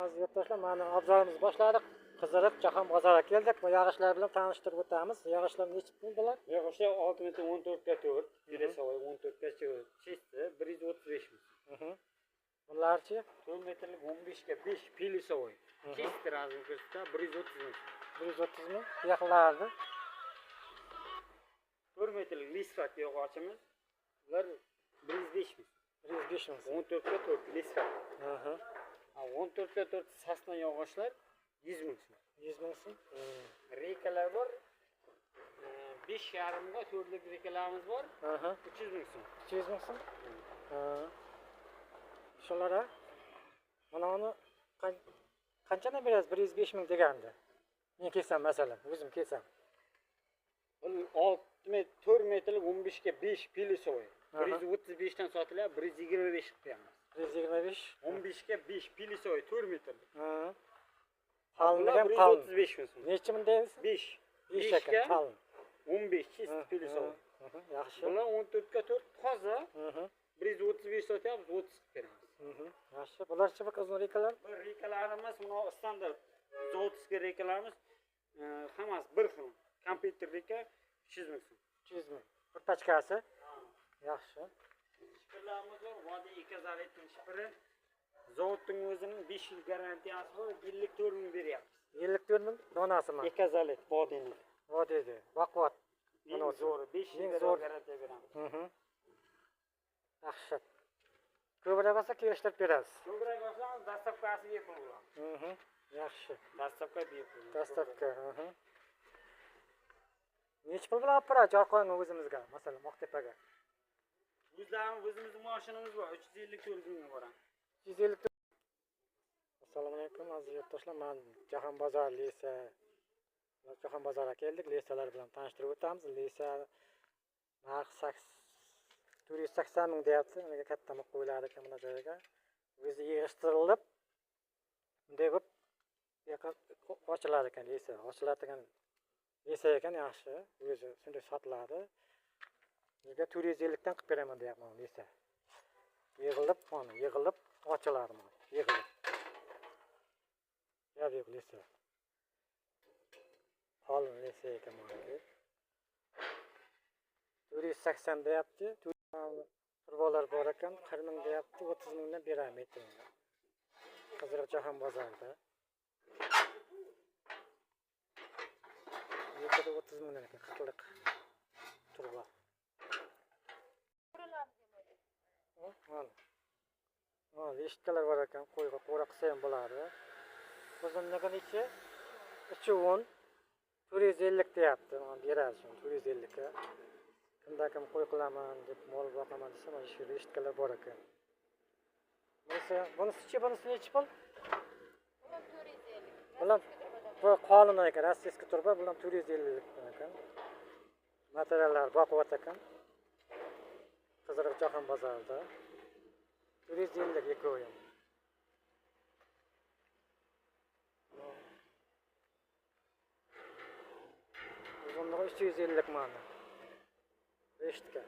Aziz yurtdoshlar, mana obzorimizni boshladik. Qiziriq Jahon bozoriga keldik. Bu yog'ochlar bilan tanishtirib o'tamiz. Yog'ochlar necha pul bular? Yog'ochlar 6 metr 14 ga 4, pelesovoy 14 ga 4, chesti 135 ming. Bunlarchi? 4 metrlik 15 ga 5 pelesovoy. Chesti razmerda 130 ming. 130 ming. Yaqinlardi. 4 metrlik lisfat yog'ochimiz. Ular 105 ming. 105 ming. 14 ga 4 lisfat. 14 ga 4 sasna yog'ochlar 100 ming so'm. 100 ming so'm. Reykalar bor. 5,5 ga 4lik reykalarimiz bor. 300 ming so'm. 300 ming so'm. Shular mana uni qanchadan berasiz? 105 ming degandi. Men kelsam masalan, o'zim kelsam. Bu 6 metr, 4 metrlik 15 ga 5 pelesovoy. 135 dan sotilyapti, 125 qilib qo'yamiz. 125. 15 ga 5 pelesovoy 4 metrlik. Qalınligi ham qalin. 135 ming so'm. Necha ming deysiz? 5. 5 ekan, qalin. 15 chist pelesovoy. Yaxshi. Bular 14 ga 4 toza. 135 sotyapmiz, 30 qilib beramiz. Yaxshi. Bularchi bu uzun reykalar? Bu reykalarimiz mana standart zavodskiy reykalarimiz, hammasi bir xil. Kompyuter reyka 300 ming so'm. 300 ming. Bir pachkasi. Yaxshi. Shipirlarimiz bor, Vodiy Ekazaletning shipiri. Zavodning o'zining 5 yil garantiyasi bor, yillik 4 ming beryapmiz. Yillik 4 ming donasimi? Ekazalet Vodiyning. Vodiyda. Baquvvat. Eng zo'ri 5 yil garantiya beramiz. Yaxshi. Ko'proq bo'lsa kelishtirib berasiz. Ko'proq olsangiz dastavkasi bepul bo'ladi. Yaxshi. Dastavka bepul. Dastavka. Necha pul bilan olib boradi Jorqo'yni o'zimizga, masalan, Oqtepaga? O'zimizning mashinamiz bor, 354 mingga boradi. 354. Assalomu alaykum aziz yurtdoshlar, men Jahon bozori Lesa Jahon bozoriga keldik. Lesalar bilan tanishtirib o'tamiz. Lesa narxi 480 ming deyapti. Unga katta mix qo'yiladi ekan buni joyiga. O'zi yig'ishtirilib bunday bo'lib ochiladi ekan lesa. Ochiladigan lesa ekan, yaxshi. O'zi shunday sotiladi. Bizga 450 dan qilib beraman deyapman lesa. Yig'ilib, mana yig'ilib ochiladi mana, yig'ilib. Gap yo'q lesa. Qalin lesa ekan mana. 480 deyapti. Turbalar bor ekan, 40 ming deyapti, 30 mingdan beraman aytdim. Qiziriq Jahon bozorida. 30 mingdan ekan, 40lik turba. Mana. Mana eshiklar bor ekan, qo'yga qo'ra qilsa ham bo'ladi. Uzunligi nechi? 3.10. 450 deyapti. Mana beradi shuni 450 ga. Kimda kim qo'y qilaman deb mol boqaman desa, mana shu eshiklar bor ekan. Bunisi, bunisichi, bunisi nechi pul? Bular 450. Bular bu qalin ekan, rossiyskiy turba, bular 450 ekan. Materiallar baquvvat ekan. Qiziriq Jahon bozorida. 450 ikkovi ham. Uzunligi 350 mana. Eshitgan.